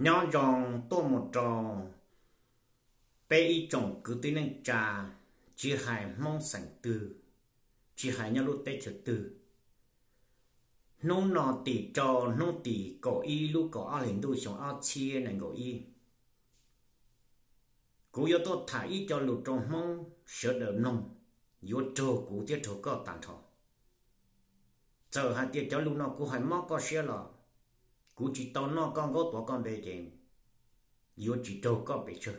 Nyob zoo tuaj mus rau peb ib tsoom kwv tij neej tsa, tsis hais Hmoob xeem twg, tsis hais nyob lub teb chaws twg. Hnub no tim rau hnub tim kaum ib lub kaum ob hlis ntuj xyoo ob txhiab nees nkaum ib, kuv yuav tuaj tham ib co lus rau Hmoob sawv daws mloog, yuav raug kuv thiab raug koj tag nrho. Txawm hais tias cov lus no kuv hais mob koj siab los kuv tsis tau noj koj nkaub tuav koj npe ces yuav tsis raug koj pes tsawg.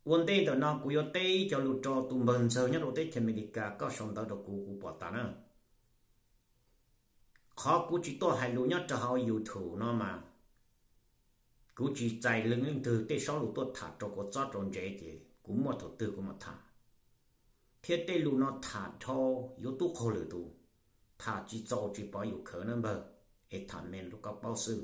Ua ntej ntawm no kuv yuav teb ib co lus rau tus npawg ntxawg nyob rau teb chaws Amelikas, koj sau ntawv rau kuv, kuv pom tas na. Qhov kuv tsis tuaj hais lus nyob rau hauv YouTube no mas kuv tsis txais leej twg tej sob lus tuaj tham rau kuv txob rau ntsev ces kuv muaj thaum twg kuv mam tham. Thiab tej lus no tham dhau yuav tub qaug lwm tus, tham tsis txaus tsis pov yus khawv na npawg, es tham me rau koj paub xwb.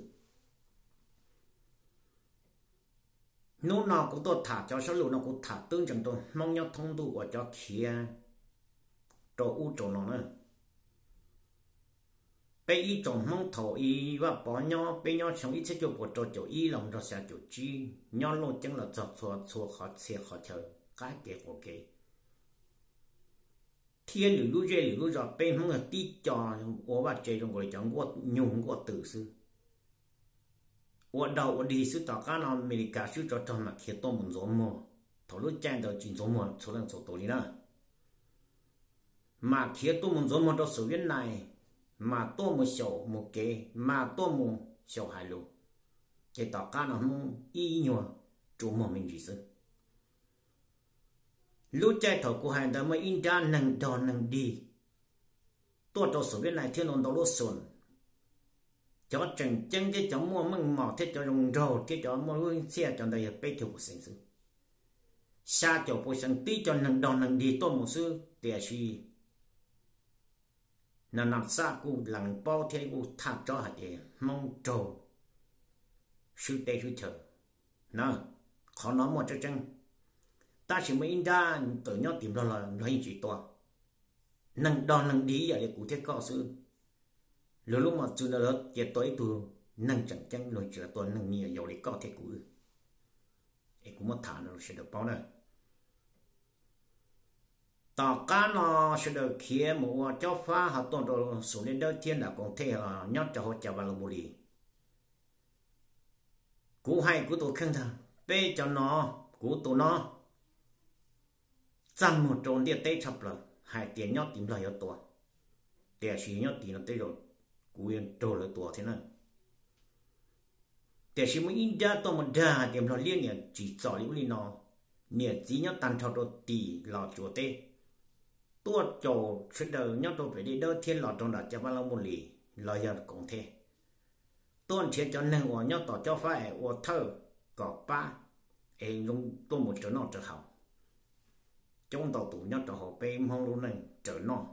Hnub no kuv tuaj tham cov sob lus no kuv tham twb ntsees rau Hmoob nyob thoob ntuj uas cov khiav rau ub rau no na. Peb ib tsoom Hmoob thaum i Vaj Pov nyob, peb nyob xyoo ib txhiab cuaj puas rau caum ib los mus rau xya caum tsib, nyob Looj Ceeb los txog txhua txhua qhov txhia qhov chaw, qab kev quav kev, thiab lwm lub zej lwm lub zos peb Hmoob yog tib co ua vaj tse zoo nkaus li cov nkuaj nyuj nkuaj twm xwb. Ua daug ua dig xwb, tom qab no Amelikas swb tsov rog mam khiav tuaj mus ntxuav muag. Thaum lub caij ntawd tsis ntxuav muag txhua leej txhua tus li na. Mam khiav tuaj mus ntxuav muag rau Xus Viab Nais, mas tuaj mus xyaum mus kev, mas tuaj mus xyaum hais lus, ces tom qab no Hmoob ib nyuag rua muag me ntsis xwb. Lub caij thaum kuv hais ntawd muaj ib nrab neeg dog neeg dig tuaj rau Xus Viab Nais thiab ntau ntau lub xus. Cov tseem ceeb thiab cov muaj meej mom thiab cov zoo nraug thiab cov muaj lub txiaj cov ntawd yog peb caug puas xees xwb. Xya caum puas xees tib co neeg dog neeg dig tuaj mus xwb, tiam sis na na xaj kuj lees paub thiab kuj thaj tsob hais tias Hmoob raug swb teb swb chaw na. Qhov no muaj tseeb tseeb, tab sis muaj ib nrab tawm nyob tim Nplog los Nplog yeej tsis tua. Neeg dog neeg dig ib yam li kuv thiab koj xwb. Luag lub mos txwv ntawd lawv cia tua ib tug neeg tseem ceeb, luag tsis tua neeg me nyuam yaus li koj thiab kuv. Es kuv muab tham rau sawv daws paub na. Tom qab no sawv daws khiav mus ua cob fab ho tuaj rau Xus Dej Dawb thiab nram Koos Thej los nyob rau hauv Cas Vas Los Npus Lis. Kuv hais kuv tus kheej ntag, peb cov no, kuv tus no txaj muag rau ntiaj teb tshaj plaws hais tias nyob tim Nplog yuav tua, tiam sis nyob tim no tej zaum kuv yuav raug lawv tua thiab na. Tiam sis muaj ib nrab tuaj mus dag hais tias Nplog liab niam tsim txom li ub li no, niam txiv nyob tag nrho rau tim Los Tsuas teb, tuaj caum sawv daws nyob rau pem Dej Dawb thiab los rau nram Cas Vas Los Npus Lis los yog Koos Thej, tuaj nrhiav cov neeg uas nyob tom cob fab es ua thawj kom pab es tuaj mus raws noj raws haus. Coob ntau tus nyob rau hauv peb Hmoob lub neej raws noj,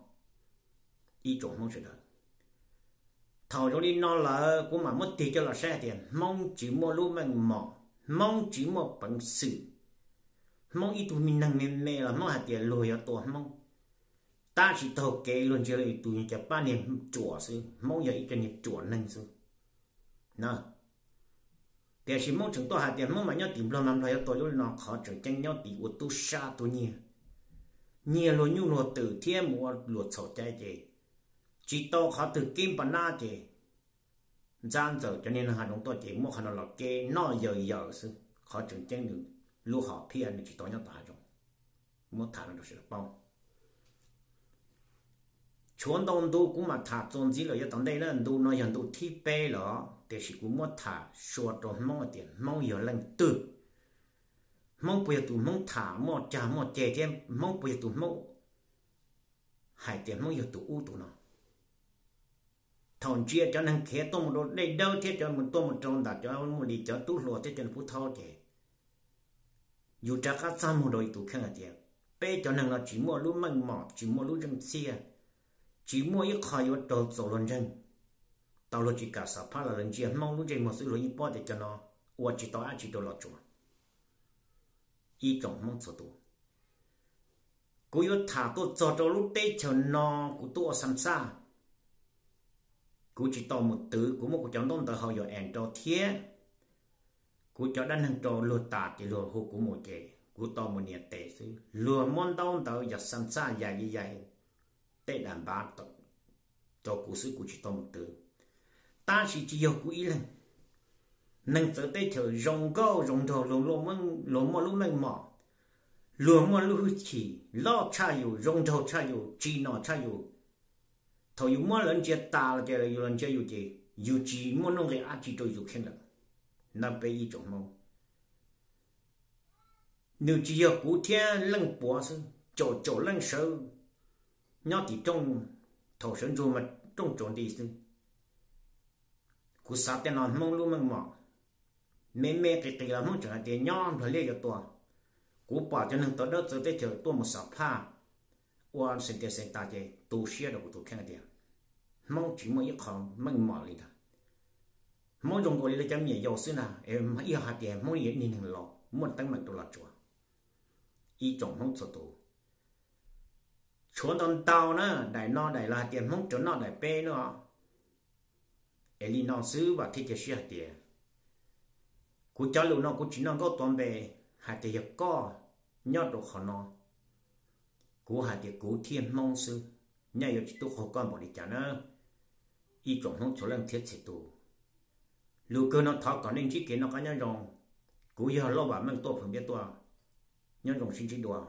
ib tsoom Hmoob sawv daws. Thaum zoo li no lawm kuv mam muab tig coj los saib hais tias Hmoob tsis muaj lub meej mom, Hmoob tsis muaj peev xwm. Hmoob ib tug me neeg me me los Hmoob hais tias luag yuav tua Hmoob, tab sis taug kev luag ntsia li tus cov pab niag ruam xwb, Hmoob yog ib co niag ruam neeg xwb na. Tiam sis Hmoob tseem tuaj hais tias Hmoob mas nyob tim Nplog mas Nplog yuav tua, lub li no qhov tseem ceeb nyob tim ua tub sab tub nyiag, nyiag luag nyuj luag twm thiab mus ua luam txhaum cai ces tsis tau qhov twg kib npa nab ces ntxab ntxawm cov niag neeg hav zoov tuaj ces muab qhov no los keb noj yawm yawm xwb. Qhov tseem ceeb nws lub hom phiaj nws tsis tau nyob tom hav zoov. Muab tham no rau sawv daws paub. Tshuav ntau ntu kuv mam tham txuas ntxiv lawm yav tom ntej na, ntu no yog ntu thib peb lawm, tiam sis kuv muab tham sua rau Hmoob hais tias Hmoob yog leej twg. Hmoob puas yog tus Hmoob tham muaj cag muaj ceg thiab Hmoob puas yog tus Hmoob hais tias Hmoob yog tus ub tus no. Thaum ntsia cov neeg khiav tuaj mus rau Dej Dawb thiab cov tuaj mus rau ntawm cov Muas Lis cov tub hluas thiab cov Pub Thaub ces yus rov qab txaj muag rau yus tus kheej hais tias peb cov neeg no tsis muaj lub meej mom, tsis muaj lub zeej txhiaj, tsis muaj ib qho yuav raug txaus luag ntseeg. Tau luag tsis kam xam phaj los lawv ntsia Hmoob lub ntsej muag xwb luag yeej paub tias cov no ua tsis tau dab tsi rau Los Tsuas. Ib tsoom Hmoob txhua tus, kuv yuav tham tuaj txog rau lub teb chaws no, kuv tuaj ua xam xaj. Kuv tsis tau mus twv, kuv muab kuv cov ntaub ntawv hau yuam es rau thiab kuv cov dab neeg rau luag tas ces luag hu kuv mus ces kuv tau mus nias tes xwb. Luag muab ntaub ntawv yam xab xaj yam yam tej dam npav rau kuv xwb, kuv tsis tau mus twv. Tab sis tsis yog kuv ib leeg, neeg txawv teb chaws zoo nkauj zoo nraug, luag muaj lub meej mom, luag muaj lub hwj chim loj tshaj yus, zoo nraug tshaj yus, tsim nyog tshaj yus. Thaum yus muab lawv ntsia tas los ces yus los ntsia yus ces yus tsis muaj nuj nqis dab tsi rau yus kheej lawm. Ntawd peb ib tsoom Hmoob, nws tsis yog kuv thiab leej puav xwb, caum caum leej sawv nyob tim rooj, thaum sawv ntsug mas rooj tsaus nti xwb. Kuv xav tej no Hmoob lub meej mom me me qis qis los Hmoob tseem hais tias nyob Nplog liaj yuav tua. Kuv pom cov neeg tau dawb txawv teb chaws tuaj mus xam phaj ua xeem tias xeem tas ces tu siab rau kuv tus kheej hais tias Hmoob tsis muaj ib qho meej mom li ntag. Hmoob zoo nkaus li lawv cov me nyuam yaus xwb ntag, es ib yog hais tias Hmoob yog ib niag neeg laus muaj teeb meem rau los tsuas. Ib tsoom Hmoob txhua tus, tshuav ntau ntau na, daim no daim los hais tias Hmoob rov noj daim peb no. Es li no xwb vam thiaj cia siab hais tias kuv cov lus no kuv tsis noj nkauj tuav npe hais tias yog koj nyob rau qhov no, kuv hais tias kuv thiab Hmoob xwb, nyaj yuav tsis tub qaug koj npaum li cas na. Ib tsoom Hmoob txhua leej txhia tus, lus kawg no thov kom nej ntsib kev noj qab nyob zoo. Kuv yog Lauj Vam Meej tuaj Phwm Npiab tuaj, nyob zoo sib ntsib dua.